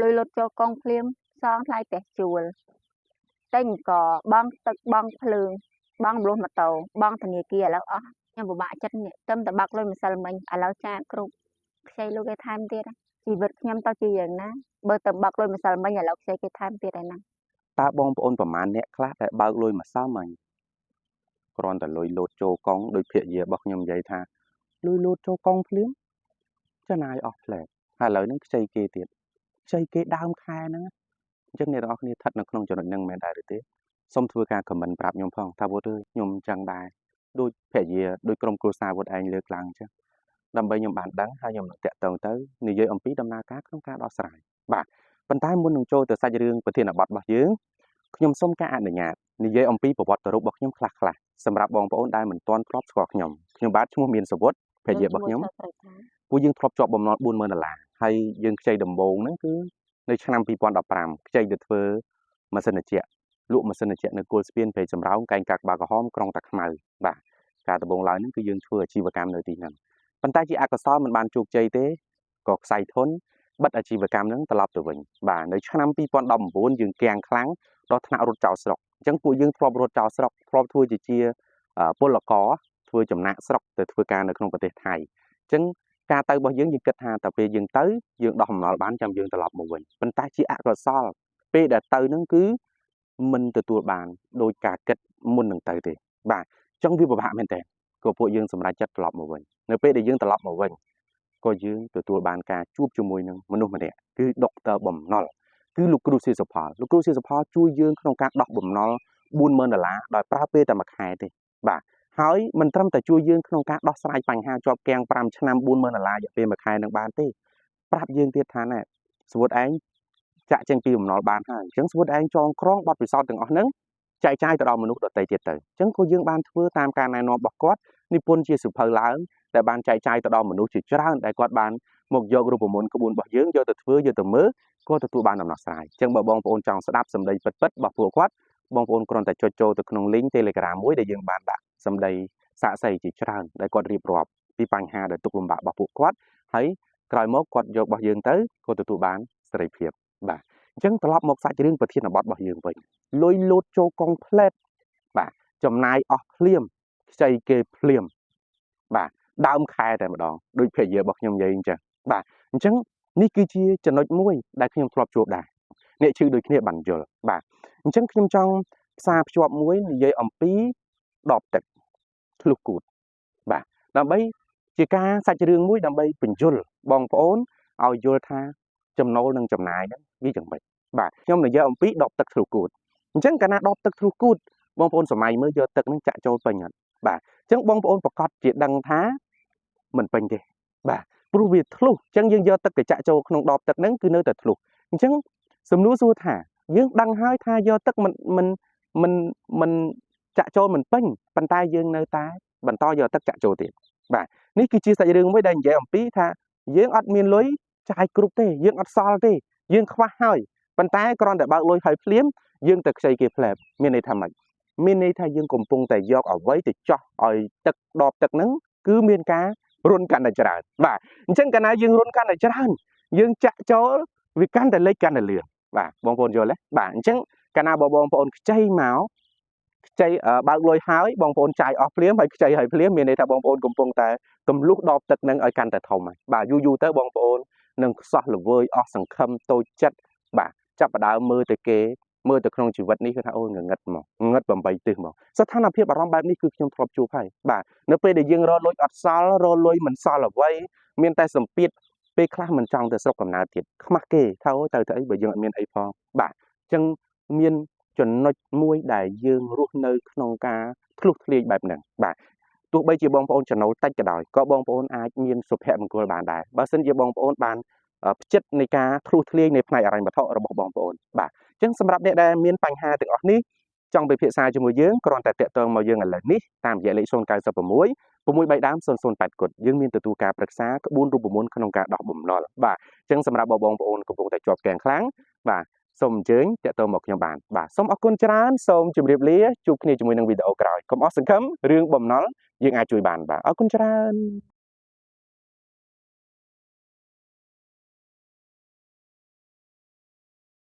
លុយលុតចូលកងភ្លាមសងថ្លៃផ្ទះជួលទិញកបង់ទឹកបង់ភ្លើងបង់រំលោះម៉ូតូបង់ធនាគារឥឡូវអស់ខ្ញុំពិបាកចិត្តនេះទឹមតែបាក់លុយម្សិលមិញឥឡូវចាគ្រប់ខ្ចីលុយគេថែមទៀតជីវិតខ្ញុំទៅជាយ៉ាងណាបើទៅបាក់លុយម្សិលមិញឥឡូវខ្ចីគេថែមទៀតឯហ្នឹង តើបងប្អូនប្រមាណអ្នកខ្លះដែលបើកលុយម្សិលមិញគ្រាន់តែលុយលោតចូលកង់ដោយភាគយារបស់ខ្ញុំនិយាយថាលុយលោតចូលកង់ភ្លាមចំណាយអស់ផ្លែហើយឥឡូវហ្នឹងខ្ចីគេទៀតខ្ចីគេដើមខែហ្នឹងអញ្ចឹងអ្នកទាំងអស់គ្នាស្ថិតនៅក្នុងចំណុចហ្នឹងមែនដែរឬទេសូមធ្វើការខមមិនប្រាប់ខ្ញុំផងថាវុតអើយខ្ញុំអញ្ចឹងដែរដូចភរិយាដូចក្រុមគ្រួសារវុតឯងលើកឡើងអញ្ចឹងដើម្បីខ្ញុំបានដឹងហើយខ្ញុំនឹងតាក់ទងទៅនិយាយអំពីដំណើរការក្នុងការដោះស្រាយបាទប៉ុន្តែមុននឹងចូលទៅសាច់រឿងប្រធានបទរបស់យើងខ្ញុំសូមការអនុញ្ញាតនិយាយអំពីប្រវត្តិរូបរបស់ខ្ញុំខ្លះៗសម្រាប់បងប្អូនដែលមិនទាន់ធ្លាប់ស្គាល់ខ្ញុំខ្ញុំបាទឈ្មោះមានសវុតភរិយារបស់ខ្ញុំពួកយើងធ្លាប់ជាប់បំណុល40000ដុល្លារហើយយើងខ្ចីដំបូងហ្នឹងគឺនៅឆ្នាំ2015ខ្ចីទៅធ្វើម៉ាស៊ីនត្រជាក់លក់ម៉ាស៊ីនត្រជាក់នៅគល់ស្ពានព្រៃសំរោងកែងកាក់បាក្រហមក្រុងតាខ្មៅបាទការដំបូងឡើយហ្នឹងគឺយើងធ្វើអាជីវកម្មនៅទីហ្នឹងប៉ុន្តែជាអកុសលមិនបានជោគជ័យទេក៏ខ្សែធនបិទអាជីវកម្មហ្នឹងត្រឡប់ទៅវិញបាទនៅឆ្នាំ2019យើងគាំងខ្លាំងដល់ថ្នាក់រត់ចោលស្រុកអញ្ចឹងពួកយើងធ្លាប់រត់ចោលស្រុកធ្លាប់ធ្វើជាពលករធ្វើចំណាក់ស្រុកទៅធ្វើការនៅក្នុងប្រទេសថៃអញ្ចឹងការទៅរបស់យើងយើងគិតថាតែពេលយើងទៅយើងដោះបំណុលបានចាំយើងត្រឡប់មកវិញប៉ុន្តែជាអកុសលពេលដែលទៅហ្នឹងគឺមិនទទួលបានដោយការគិតមុននឹងទៅទេបាទអញ្ចឹងវាពិបាកមែនតើក៏ពួកយើងសម្រេចចិត្តត្រឡប់មកវិញនៅពេលដែលយើងត្រឡប់មកវិញក៏យើងទទួលបានការជួបជាមួយនឹងមនុស្សម្នាក់គឺដុកទ័របំណុលគឺលោកគ្រូសៀសុផលលោកគ្រូសៀសុផលជួយយើងក្នុងការដោះបំណុល40000ដុល្លារដោយប្រើពេលតែមួយខែទេបាទហើយមិនត្រឹមតែជួយយើងក្នុងការដោះស្រាយបញ្ហាជាប់គាំង5ឆ្នាំ40000ដុល្លាររយៈពេលមួយខែនឹងបានទេប្រាប់យើងទៀតថាណែសវុតឯងចាក់ចេញពីបំណុលបានហើយអញ្ចឹងសវុតឯងចងក្រងបទពិសោធន៍ទាំងអស់ហ្នឹងចែកចាយទៅដល់មនុស្សដទៃទៀតទៅអញ្ចឹងក៏យើងបានធ្វើតាមការណែនាំរបស់គាត់និពន្ធជាសៀវភៅឡើងដែលបានចែកចាយទៅដល់មនុស្សជាច្រើនដែលគាត់បានមកយករូបមន្តក្បួនរបស់យើងយកទៅធ្វើយកទៅមើលក៏ទទួលបានដំណោះស្រាយអញ្ចឹងបើបងប្អូនចង់ស្ដាប់សម្ដីពិតៗរបស់ពួកគាត់បងប្អូនគ្រាន់តែចុចចូលទៅក្នុង link Telegram មួយដែលយើងបានដាក់សម្ដីសាក្សីជាច្រើនដែលគាត់រៀបរាប់ពីបញ្ហាដែលទុក្ខលំបាករបស់ពួកគាត់ហើយក្រោយមកគាត់យករបស់យើងទៅក៏ទទួលបានសេរីភាពបាទអញ្ចឹងត្រឡប់មកសាច់រឿងប្រធានបទរបស់យើងវិញលុយលូតចូលកងផ្លែតបាទចំណាយអស់ភ្លាមខ្ចីគេភ្លាមបាទដើមខែតែម្ដងដូចភរិយារបស់ខ្ញុំនិយាយអញ្ចឹងបាទអញ្ចឹងនេះគឺជាចំណុចមួយដែលខ្ញុំធ្លាប់ជួបដែរអ្នកឈឺដូចគ្នាបានយល់បាទអញ្ចឹងខ្ញុំចង់ផ្សារភ្ជាប់មួយនិយាយអំពីដបទឹកធ្លុះគូតបាទដើម្បីជាការសាច់រឿងមួយដើម្បីបញ្យល់បងប្អូនឲ្យយល់ថាចំណូលនិងចំណាយហ្នឹងវាយ៉ាងម៉េចបាទខ្ញុំនិយាយអំពីដបទឹកធ្លុះគូតអញ្ចឹងកាលណាដបទឹកធ្លុះគូតបងប្អូនសម័យមើលយកទឹកហ្នឹងចាក់ចូលពេញអត់បាទអញ្ចឹងបងប្អូនប្រកាសជាដឹងថាមិនពេញទេបាទព្រោះវាធ្លុះអញ្ចឹងយើងយកទឹកទៅចាក់ចូលក្នុងដបទឹកហ្នឹងគឺនៅតែធ្លុះអញ្ចឹងសំណួរសួរថាយើងដឹងហើយថាយកទឹកមិនមិនមិនមិនចាក់ចូលមិនពេញប៉ុន្តែយើងនៅតែបន្តយកទឹកចាក់ចូលទៀតបាទនេះគឺជាសាច់រឿងមួយដែលនិយាយអំពីថាយើងអត់មានលុយចាយគ្រប់ទេយើងអត់សល់ទេយើងខ្វះហើយប៉ុន្តែគ្រាន់តែបើកលុយហើយភ្លាមយើងទៅខ្ចីគេផ្លែបមានន័យថាម៉េចមានន័យថាយើងកំពុងតែយកអ្វីទៅចោះឲ្យទឹកដបទឹកហ្នឹងគឺមានការរុនកាន់តែច្រើនបាទអញ្ចឹងកាលណាយើងរុនកាន់តែច្រើនយើងចាក់ចូលវាកាន់តែលិចកាន់តែលឿនបាទបងប្អូនយល់ទេបាទអញ្ចឹងកាលណាបងប្អូនខ្ចីមកខ្ចីបើកលុយហើយបងប្អូនចាយអស់ភ្លាមហើយខ្ចីហើយភ្លាមមានន័យថាបងប្អូនកំពុងតែទម្លុះដបទឹកនឹងឲ្យកាន់តែធំហើយបាទយូរយូរទៅបងប្អូននឹងខ្សោះល្វើយអស់សង្ឃឹមតូចចិត្តបាទចាប់ផ្ដើមមើលទៅគេមើលទៅក្នុងជីវិតនេះគឺថាអូងងឹតមកងឹត8ទិសមកស្ថានភាពអារម្មណ៍បែបនេះគឺខ្ញុំធ្លាប់ជួបហើយបាទនៅពេលដែលយើងរកលុយអត់សល់រកលុយមិនសល់អ្វីមានតែសម្ពាធពេលខ្លះមិនចង់ទៅស្រុកកំណើតទៀតខ្មាស់គេថាអូទៅទៅអីបើយើងអត់មានអីផងបាទអញ្ចឹងមានចំណុចមួយដែលយើងរស់នៅក្នុងការធ្លុះធ្លាយបែបហ្នឹងបាទទោះបីជាបងប្អូនចំណូលតិចក៏ដោយក៏បងប្អូនអាចមានសុភមង្គលបានដែរបើសិនជាបងប្អូនបានផ្ចិតនៃការធ្លុះធ្លាយនៃផ្នែកអរិញវត្ថុរបស់បងប្អូនបាទអញ្ចឹងសម្រាប់អ្នកដែលមានបញ្ហាទាំងអស់នេះចង់ពិភាក្សាជាមួយយើងគ្រាន់តែតាក់ទងមកយើងឥឡូវនេះតាមរយៈលេខ096 6 3ដើម008គុតយើងមានទទួលការប្រឹក្សាក្បួនរូបមន្តក្នុងការដោះបំណុលបាទអញ្ចឹងសម្រាប់បងប្អូនកំពុងតែជាប់គាំងខ្លាំងបាទសូមអញ្ជើញតាក់ទងមកខ្ញុំបានបាទសូមអរគុណច្រើនសូមជម្រាបលាជួបគ្នាជាមួយនឹងវីដេអូក្រោយកុំអស់សង្ឃឹមរឿងបំណុលយើងអាចជួយបានបាទអរគុណច្រើន